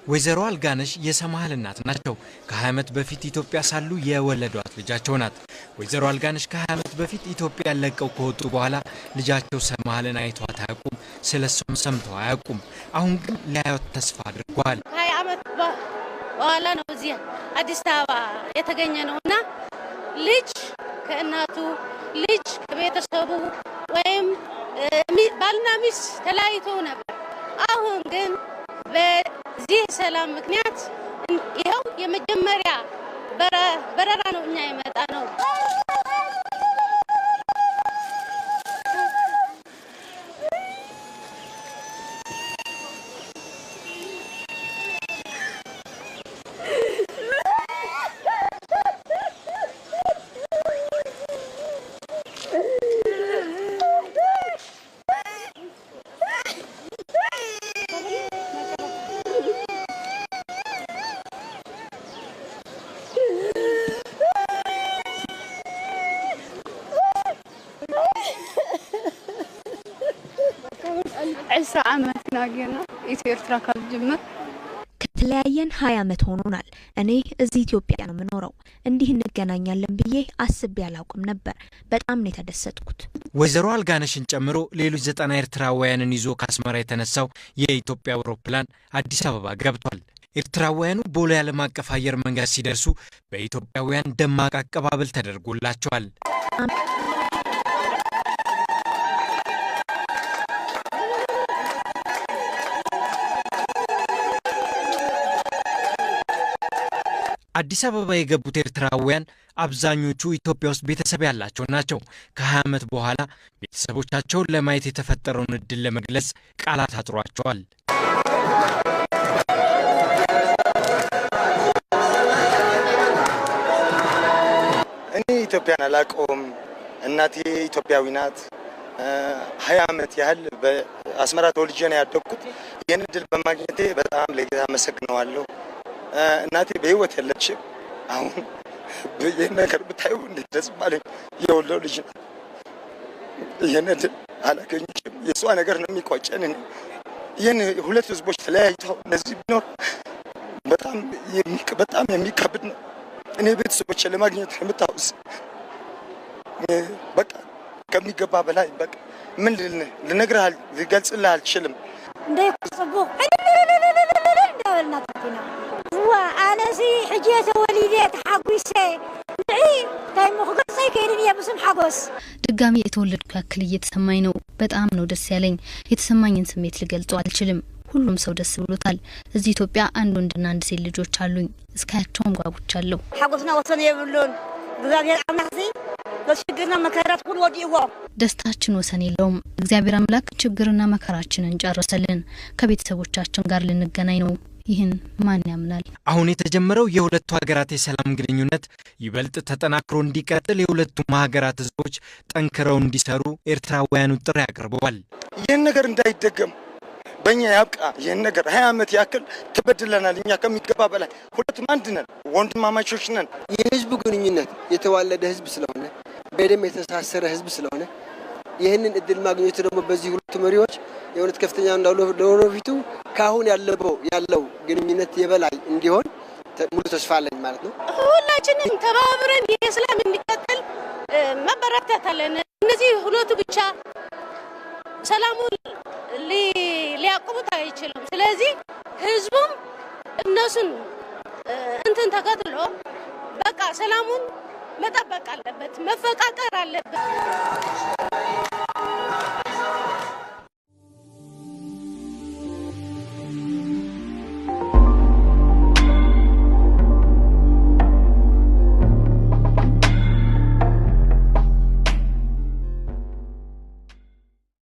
ወይዘሮ አልጋነሽ የሰማሃል እናት ናቸው። ከ20 ዓመት በፊት ኢትዮጵያ ሳሉ የወለዷት ልጃቸው ናት። ወይዘሮ አልጋነሽ ከ20 ዓመት በፊት ኢትዮጵያ ለቀው ከወጡ በኋላ ልጃቸው ሰማሃልን አይቷት አያውቁም። ስለ እሷም ሰምተው አያውቁም። አሁን ግን ሊያዩት ተስፋ አድርጓል። ከ20 ዓመት በኋላ ነው እዚህ አዲስ አበባ የተገኘ ነው እና ልጅ ከእናቱ፣ ልጅ ከቤተሰቡ ወይም ባልና ሚስት ተለያይቶ ነበር። አሁን ግን በዚህ ሰላም ምክንያት ይኸው የመጀመሪያ በረራ ነው እኛ የመጣ ነው። 20 ዓመት ናጌና ኢትዮ ኤርትራ ካልጀመር። ከተለያየን 20 ዓመት ሆኖናል። እኔ እዚህ ኢትዮጵያ ነው የምኖረው። እንዲህ እንገናኛለን ብዬ አስቤ አላውቅም ነበር። በጣም ነው የተደሰትኩት። ወይዘሮ አልጋነሽን ጨምሮ ሌሎች 90 ኤርትራውያንን ይዞ ከአስመራ የተነሳው የኢትዮጵያ አውሮፕላን አዲስ አበባ ገብቷል። ኤርትራውያኑ ቦሌ ዓለም አቀፍ አየር መንገድ ሲደርሱ በኢትዮጵያውያን ደማቅ አቀባበል ተደርጎላቸዋል። አዲስ አበባ የገቡት ኤርትራውያን አብዛኞቹ ኢትዮጵያ ውስጥ ቤተሰብ ያላቸው ናቸው። ከ20 ዓመት በኋላ ቤተሰቦቻቸውን ለማየት የተፈጠረውን እድል ለመግለጽ ቃላት አጥሯቸዋል። እኔ ኢትዮጵያን አላውቀውም። እናቴ ኢትዮጵያዊ ናት። 20 ዓመት ያህል በአስመራ ተወልጄ ነው ያደግኩት። ይህን እድል በማግኘቴ በጣም ለጌታ አመሰግነዋለሁ። እናቴ በሕይወት የለችም። አሁን ይህን ነገር ብታዩ እንዴት ደስ ባለኝ። የወሎ ልጅ ናት። ይህን እድል አላገኘችም። የእሷ ነገር ነው የሚቆጨን። እኔ ይህን ሁለት ህዝቦች ተለያይተው እነዚህ ቢኖር በጣም የሚከብድ ነው። እኔ ቤተሰቦቼ ለማግኘት የምታውስ በቃ ከሚገባ በላይ በቃ ምን ልነግርህ ልገልጽልህ አልችልም። እንደ ጽቡቅ እንዳበልና ኢና ዋ ኣነሲ ሕጂ ተወሊደ ተሓጒሰ ንዒ እንታይ ሞ ክገልፀ ይክእልን እየ ብስም ሓጎስ። ድጋሚ የተወለድኩ ያክል እየተሰማኝ ነው። በጣም ነው ደስ ያለኝ። የተሰማኝን ስሜት ልገልጸው አልችልም። ሁሉም ሰው ደስ ብሎታል። እዚህ ኢትዮጵያ አንድ ወንድና አንድ ሴት ልጆች አሉኝ። እስካያቸውም ጓጉቻለሁ። ሓጎስና ወሰን የብሉን። እግዚአብሔር አምላክ በችግርና መከራት ኩሉ ወዲእዎ። ደስታችን ወሰን የለውም። እግዚአብሔር አምላክ ችግርና መከራችንን ጨረሰልን። ከቤተሰቦቻችን ጋር ልንገናኝ ነው። ይህን ማን ያምናል? አሁን የተጀመረው የሁለቱ ሀገራት የሰላም ግንኙነት ይበልጥ ተጠናክሮ እንዲቀጥል የሁለቱም ሀገራት ሕዝቦች ጠንክረው እንዲሰሩ ኤርትራውያኑ ጥሪ አቅርበዋል። ይህን ነገር እንዳይደገም በእኛ ያብቃ። ይህን ነገር 20 ዓመት ያክል ተበድለናል። እኛ ከሚገባ በላይ ሁለቱም አንድ ነን፣ ወንድማማቾች ነን። የህዝቡ ግንኙነት የተዋለደ ህዝብ ስለሆነ፣ በደም የተሳሰረ ህዝብ ስለሆነ፣ ይህንን እድል ማግኘቱ ደግሞ በዚህ ሁለቱ መሪዎች የእውነት ከፍተኛ እንዳሉ ለወደፊቱ ከአሁን ያለው ግንኙነት የበላይ እንዲሆን ሙሉ ተስፋ አለኝ ማለት ነው። ሁላችንም ተባብረን ይሄ ሰላም እንዲቀጥል መበረታት አለን። እነዚህ ሁለቱ ብቻ ሰላሙን ሊያቆሙት አይችሉም። ስለዚህ ህዝቡም እነሱን እንትን ተከትሎ በቃ ሰላሙን መጠበቅ አለበት፣ መፈቃቀር አለበት።